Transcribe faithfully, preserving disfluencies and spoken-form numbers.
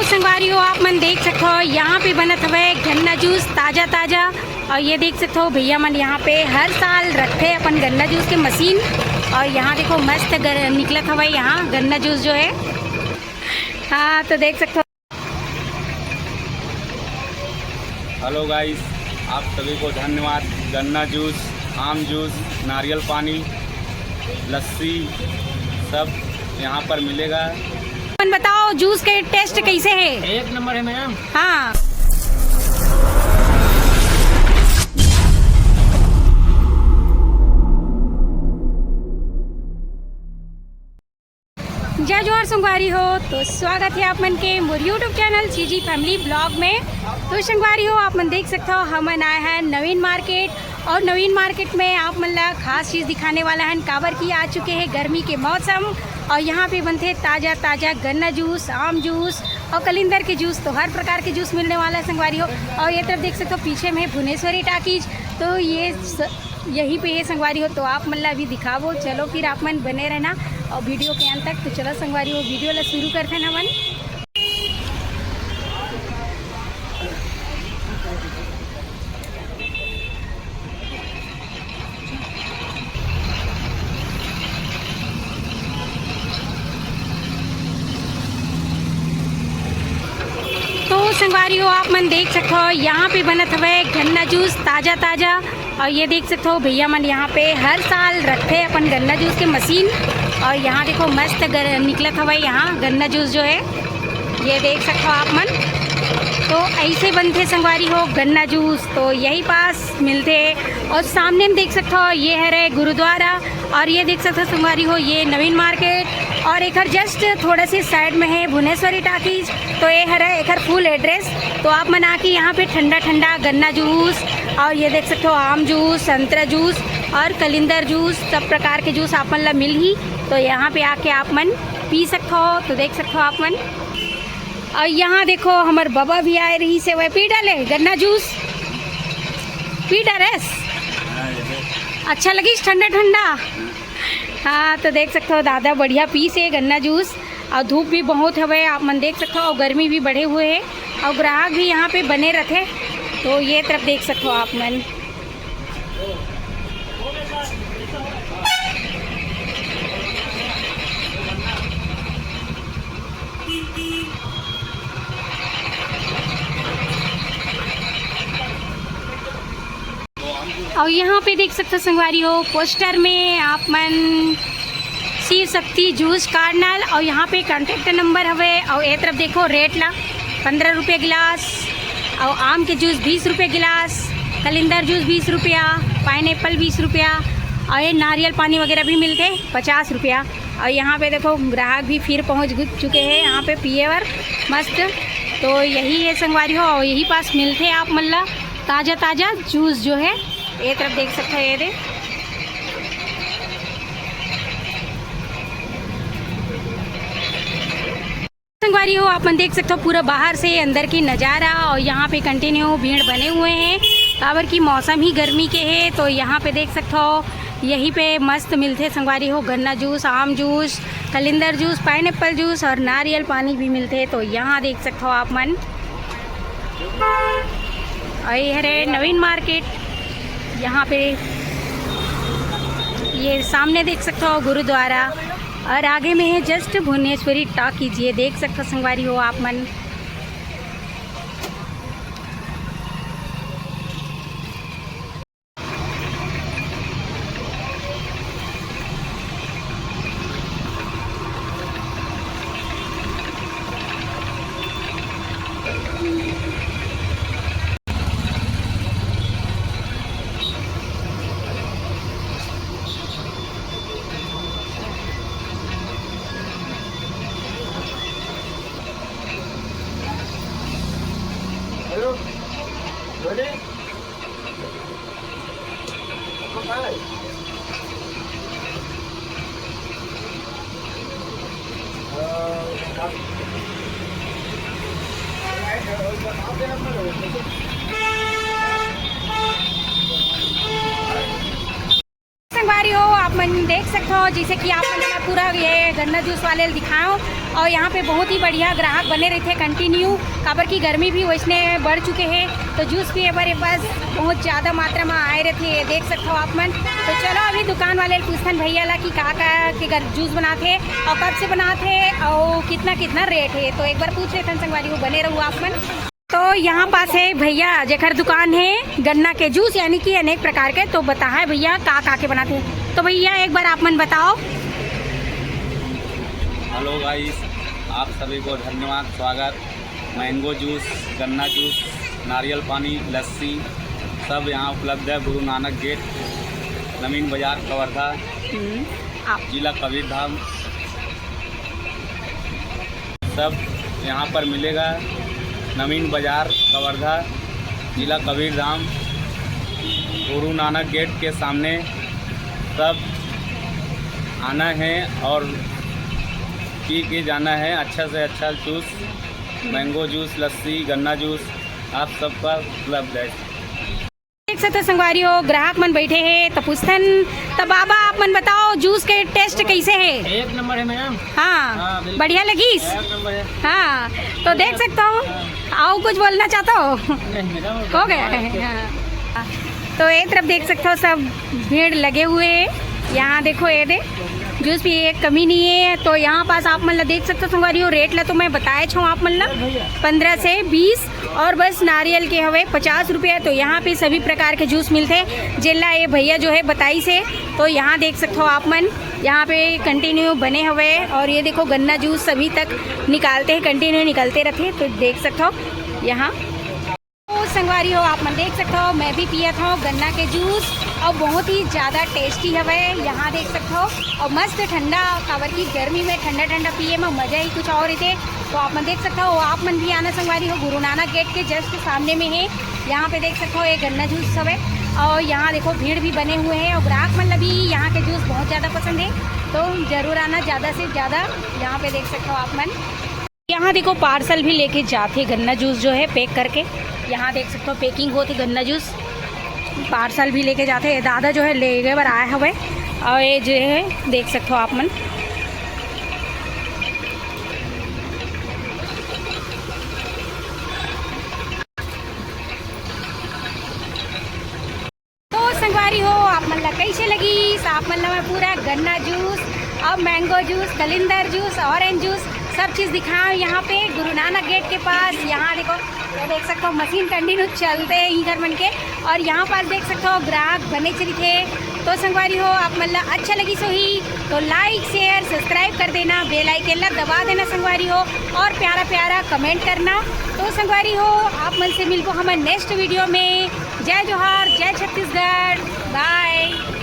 संगवारी हो, आप मन देख सकथो, यहाँ पे बनत हवय गन्ना जूस ताजा ताजा। और ये देख सकथो, भैया मन यहाँ पे हर साल रखथे अपन गन्ना जूस के मशीन। और यहाँ देखो, मस्त गर-, निकलत हवय यहाँ गन्ना जूस जो है। हाँ, तो देख सकथो। हेलो गाइस, आप सभी को धन्यवाद। गन्ना जूस, आम जूस, नारियल पानी, लस्सी, सब यहाँ पर मिलेगा। अपन बताओ, जूस के टेस्ट कैसे है? एक नंबर है मैम। हाँ। जय जोहार संगवारी हो, तो स्वागत है आप मन के मोर YouTube channel CG family blog में। तो संगवारी हो, आप मन देख सकते हो, हमन आए हैं नवीन मार्केट। और नवीन मार्केट में आप मन ला खास चीज़ दिखाने वाला है, काबर की आ चुके हैं गर्मी के मौसम। और यहाँ पे बनते ताज़ा ताज़ा गन्ना जूस, आम जूस और कलिंदर के जूस, तो हर प्रकार के जूस मिलने वाला है संगवारी हो। और ये तरफ देख सकते हो, पीछे में भुवनेश्वरी टाकीज, तो ये स-, यहीं पे है संगवारी हो। तो आप मन ला अभी दिखाबो, चलो फिर आप मन बने रहना और वीडियो के अंत तक। तो चलो संगवारी हो, वीडियो ला शुरू करते हैं हमन। तो संगवारी हो, आप मन देख सकते हो, यहाँ पे बनत हवय गन्ना जूस ताजा ताजा। और ये देख सकते हो, भैया मन यहाँ पे हर साल रखते हैं अपन गन्ना जूस के मशीन। और यहाँ देखो, मस्त गर-, निकलत हवय यहाँ गन्ना जूस जो है, ये देख सकते हो आप मन। तो ऐसे बनते संगवारी हो गन्ना जूस, तो यही पास मिलते हैं। और सामने में देख सकते हो, ये हरे गुरुद्वारा। और ये देख सकते हो संगवारी हो, ये नवीन मार्केट। और एकर जस्ट थोड़ा से साइड में है भुवनेश्वरी टाकीज। तो ये हरे एकर फुल एड्रेस। तो आप मन आके यहाँ पे ठंडा ठंडा गन्ना जूस, और ये देख सकते हो, आम जूस, संतरा जूस और कलिंदर जूस, सब प्रकार के जूस आप मन ला मिलही। तो यहाँ पे आके आप मन पी सकते हो। तो देख सकते हो आप मन। और यहाँ देखो, हमर बबा भी आए रहिसे, वह पी डाले गन्ना जूस, पी डारेस। अच्छा लगिस ठंडा ठंडा। हाँ, तो देख सकते हो, दादा बढ़िया पीसे गन्ना जूस। और धूप भी बहुत हवे, आप मन देख सकते हो, और गर्मी भी बढ़े हुए है, और ग्राहक भी यहाँ पे बने रहते। तो ये तरफ देख सकते हो आप मन। और यहाँ पे देख सकते हो संगवारी हो, पोस्टर में आप मन शिव शक्ति जूस कार्नल, और यहाँ पे कॉन्टैक्ट नंबर हवे। और ए तरफ देखो, रेट ला, पंद्रह रुपये गिलास, और आम के जूस बीस रुपये गिलास, कलिंदर जूस बीस रुपया, पाइनएप्पल बीस रुपया, और ये नारियल पानी वगैरह भी मिलते पचास रुपया। और यहाँ पे देखो, ग्राहक भी फिर पहुँच गु-, चुके हैं यहाँ पे पिए बर मस्त। तो यही है संगवारी हो, और यही पास मिलते हैं आप मन ला ताज़ा ताज़ा जूस जो है। ये तरफ देख सकते हो, ये दे संगवारी हो, आप मन देख सकते हो पूरा बाहर से अंदर की नज़ारा। और यहाँ पे कंटिन्यू भीड़ बने हुए हैं, काबर की मौसम ही गर्मी के है। तो यहाँ पे देख सकते हो, यहीं पे मस्त मिलते संगवारी हो, गन्ना जूस, आम जूस, कलिंदर जूस, पाइनएप्पल जूस और नारियल पानी भी मिलते। तो यहाँ देख सकते हो आप मन। और ये हरे नवीन मार्केट, यहाँ पे ये सामने देख सकते हो गुरुद्वारा, और आगे में है जस्ट भुवनेश्वरी टॉकीज। ये देख सकते हो संगवारी हो आप मन। संगवारी हो, आप मन देख सकते हो, जैसे कि आप मन ला पूरा ये गन्ना जूस वाले ल दिखाओ। और यहाँ पे बहुत ही बढ़िया ग्राहक बने रहिथे continue, काबर कि गर्मी भी वैसने बढ़ चुके हे, तो जूस पिए बर ये पास बहुत ज़्यादा मात्रा में आए रहिथे, ये देख सकथो आप मन। तो चलो अभी दुकान वाले ल पूछथन भैया ला कि का का के घर जूस बनाथे और कब से बनाथे और कितना कितना रेट हे, तो एक बार पूछ लेथन संगवारी हो, बने रहू आप मन। तो यहाँ पास है भैया जेकर दुकान है गन्ना के जूस यानी कि अनेक प्रकार के, तो बता है भैया का का के बनाथे। तो भैया एक बार आप मन बताओ। हेलो गाइस, आप सभी को धन्यवाद, स्वागत। मैंगो जूस, गन्ना जूस, नारियल पानी, लस्सी सब यहाँ उपलब्ध है। गुरु नानक गेट, नवीन बाजार, कवर्धा, हम्म, आप जिला कबीरधाम, सब यहाँ पर मिलेगा। नवीन बाजार, कवर्धा, जिला कबीरधाम, गुरु नानक गेट के सामने। सब आना है और पी के जाना है। अच्छा से अच्छा जूस, मैंगो जूस, लस्सी, गन्ना जूस आप सबका उपलब्ध है। देख सकथो संगवारी हो, ग्राहक मन बैठे हे, तो पूछथन, तो बाबा आप मन बताओ जूस के टेस्ट कैसे हे? एक नंबर है मैडम। हाँ, हाँ, बिल्कुल। बढ़िया लगिस? एक नंबर है। हाँ, तो देख सकथो, अउ कुछ बोलना चाहथो? नहीं मैडम। हो गया है, हाँ। तो ये तरफ देख सकथो सब भीड़ लगे हुए हैं। यहाँ देखो, ये दे जूस भी एक कमी नहीं है। तो यहाँ पास आप मन ला देख सकथो संगवारी हो, रेट ला तो मैं बताए छो आप मन ला, पंद्रह से बीस, और बस नारियल के हवे पचास रुपया। तो यहाँ पे सभी प्रकार के जूस मिलथे, जेला ये भैया जो है बताइस हे। तो यहाँ देख सकथो आप मन, यहाँ पे कंटिन्यू बने हवे। और ये देखो गन्ना जूस सभी तक निकालते हैं, कंटिन्यू निकलते रहते हैं। तो देख सकथो यहाँ ओ संगवारी हो, आप मन देख सकथो, मैं भी पियत हूँ गन्ना के जूस और बहुत ही ज़्यादा टेस्टी हवे। यहाँ देख सकथो और मस्त ठंडा, काबर की गर्मी में ठंडा ठंडा पिए में मज़ा ही कुछ और रहिथे। तो आप मन देख सकथो, आप मन भी आना संगवारी हो, गुरु नानक गेट के जस्ट सामने में है। यहाँ पे देख सकथो ये गन्ना जूस हवे और यहाँ देखो भीड़ भी बने हुए हैं और ग्राहक मन ला भी यहाँ के जूस बहुत ज़्यादा पसंद है। तो जरूर आना ज़्यादा से ज़्यादा। यहाँ पे देख सकथो आप मन, यहाँ देखो पार्सल भी लेके जाथे गन्ना जूस जो है पैक करके। यहाँ देख सकथो पैकिंग होत हे गन्ना जूस, पार्सल भी लेके जाथे। ये दादा जो है लेगे बर आए हवे और ये जो है देख सकथो आप मन। तो संगवारी हो, आप मन ला कैसे लगिस? आप मन ला मैं पूरा गन्ना जूस, अब मैंगो जूस, कलिंदर जूस, ऑरेंज जूस, सब चीज़ दिखाऊँ यहाँ पे गुरु नानक गेट के पास। यहाँ देखो, ये देख सकथो मशीन कंटिन्यू चलथे इँकर मन के। और यहाँ पास देख सकथो ग्राहक बने रहिथे। तो संगवारी हो, आप मन ला अच्छा लगिस होही तो लाइक, शेयर, सब्सक्राइब कर देना, बेल आइकन ला दबा देना संगवारी हो, और प्यारा प्यारा कमेंट करना। तो संगवारी हो, आप मन से मिलबो हमर नेक्स्ट वीडियो में। जय जोहार, जय छत्तीसगढ़, बाय।